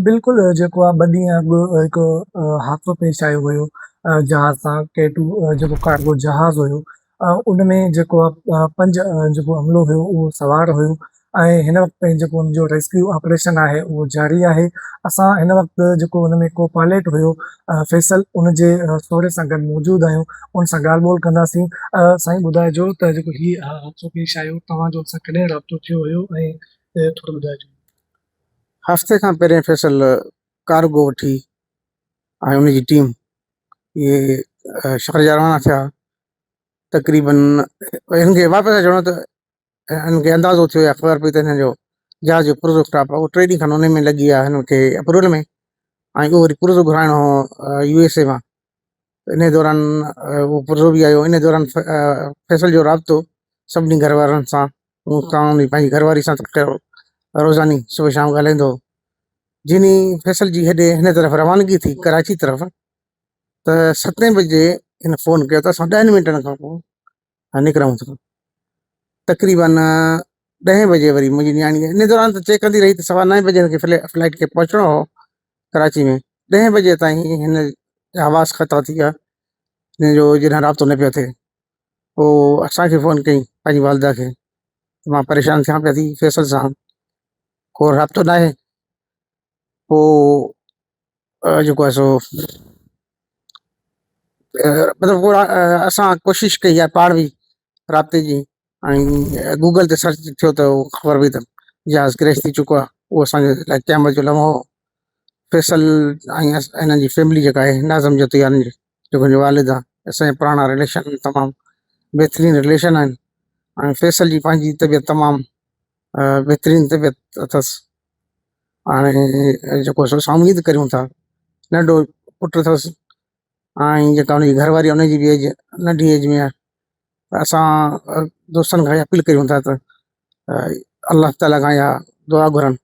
بلڪل جيڪو آ ٻه ڏينهن اڳ هڪ حادثو پيش آيو هيو جهاز سان ڪي ٽو جيڪو ڪارگو جهاز هيو ان ۾ جيڪو آ پنج جيڪو عملو هيو اهو سوار هيو ۽ هن وقت تائين جيڪو ان جو ريسڪيو آپريشن آهي اهو جاري آهي اسان هن وقت جيڪو ان ۾ ڪو پائليٽ هيو فيصل ان جي سهري سان گڏ موجود آهيون ان سان ڳالهه ٻولهه ڪنداسين سائين ٻڌائجو ته جيڪو هي حادثو پيش آيو توهان جو ان سان ڪڏهن رابطو ٿيو هيو ۽ ٿورو ٻڌائجو. هفتي کان پهرين فيصل ڪارگو وٺي ۽ ان جي ٽيم اهي شارجا روانا ٿيا. تقريبن هن کي واپس اچڻو ته هن کي اندازو ٿيو يا خبر پئي ته هن جو جهاز جو پرزو خراب آهي. اهو ٽي ڏينهن کن ان ۾ لڳي ويا هن کي اپروول ۾ ۽ اهو وري پرزو گهرائڻو هو يو ايس اي مان. ان دوران اهو پرزو به آيو. ان دوران فيصل جو رابطو سڀني گهر وارن سان، مون سان، ان پنهنجي گهر واري سان ته روزاني صبح شام ڳالهائيندو هو. جن ئي فيصل جي هيڏي هن طرف روانگي ٿي ڪراچي طرف ته ستين بجي هن فون ڪيو ته اسان ڏهن منٽن کان پوء نڪرون ٿا. تقريبن ڏهين بجي وري منهنجي نياڻي ان دوران ته چيڪ ڪندي رهي ته سوا نائين بجي هن کي فلائيٽ کي پهچڻو هو ڪراچي ۾. ڏهين بجي تائين هن جا حواس خطا ٿي ويا، هن جو جڏهن رابطو نه پيو ٿئي. پوء اسان کي فون ڪئي پنهنجي والده کي ته مان پريشان ٿيان پيا ٿي فيصل سان ڪو رابطو ناهي. پوء جيڪو آهي سو مطلب اسان ڪوشش ڪئي آهي پاڻ به رابطي جي ۽ گوگل تي سرچ ٿيو ته خبر پئي ته جهاز ڪريش ٿي چڪو آهي. اهو اسانجي لاء قيامت جو لمحو هو. فيصل ۽ هنن جي فيملي جيڪا آهي ناظم جتوئي وارن جي جيڪو منهنجو والد آهي اسان جا پراڻا رليشن تمام بهترين رليشن آهن ۽ فيصل جي پنهنجي طبيعت تمام بهترين طبيعت اٿس. هاڻي جيڪو سو اسان اميد ڪريون ٿا ننڍو پٽ اٿس ۽ جيڪا ان جي گهر واري ان جي به ايج ننڍي ايج ۾ آهي. اسان دوستن کان اپيل ڪريون ٿا ته الله تعاليٰ کان اها دعا گهرن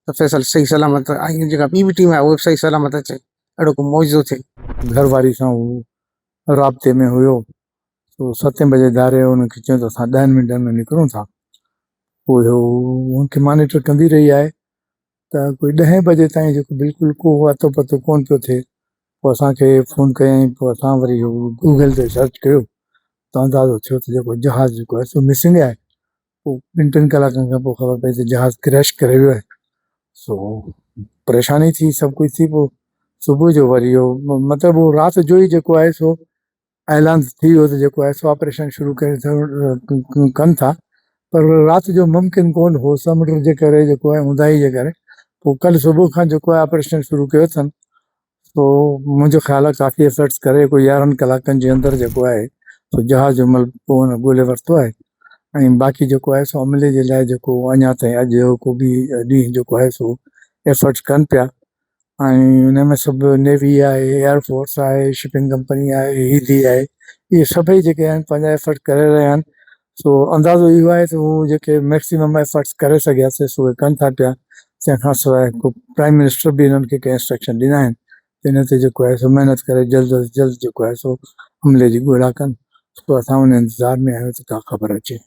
ته فيصل صحيح سلامت ۽ جيڪا ٻي به ٽيم آهي اهي به صحيح سلامت اچي، اهڙو ڪو معجزو ٿئي. گهر واري سان هو رابطي ۾ هيو سو ستين بجي ڌاري هن کي چيو ته اسان ڏهن منٽن ۾ نڪرون ٿا. پوء هو هن کي مانيٽر ڪندي رهي آهي ته ڪوئي ڏهين بجي تائين جيڪو بلڪل ڪو اتو پتو ڪونه پيو ٿئي. پوء اسان کي فون ڪيائين پوء اسان وري گوگل تي سرچ ڪيو ته اندازو ٿيو ته جيڪو جهاز جيڪو آهي سو مسنگ آهي. پوء ٻن ٽن ڪلاڪن کان پوء خبر پئي ته جهاز ڪريش ڪري ويو آهي. سو پريشاني ٿي سڀ ڪجهه ٿي پوء صبح جو وري اهو مطلب اهو رات جو ئي جيڪو آهي سو اعلان ٿي ويو ته جيڪو آهي سو آپريشن شروع ڪري ڪن ٿا پر رات جو ممڪن ڪونه هو سمنڊ جي ڪري جيڪو آهي اونداهي جي ڪري پوء ڪلهه صبح کان جيڪو آهي آپريشن شروع ڪيو اٿن سو منهنجو خيال آهي ڪافي ايفرٽس ڪري ڪوئي 11 ڪلاڪن جي اندر جيڪو آهي سو جهاز جو مل پوء هن ڳولي ورتو آهي ۽ باقي جيڪو آهي سو عملي جي لاء جيڪو اڃا تائين اڄ ڪو به ڏينهن جيڪو آهي سو ايفرٽس ڪن پيا ۽ ان ۾ سڀ نيوي آهي، ايئر فورس آهي، شپنگ ڪمپني آهي، هيدي آهي، اهي سڀئي جيڪي آهن پنهنجا ايفرٽ ڪري رهيا آهن. سو اندازو اهو آهي ته هو جيڪي ميڪسيمم ايفرٽس ڪري سگهيا سي سو اهي ڪن ٿا پيا. تنهن کان سواء ڪو پرائم منسٽر به انهن کي ڪي انسٽرڪشن ڏنا آهن ته ان تي جيڪو آهي سو محنت ڪري جلد از جلد جيڪو آهي سو عملي جي ڳولا ڪن. سو اسان ان انتظار ۾ آهيون ته ڪا خبر اچي.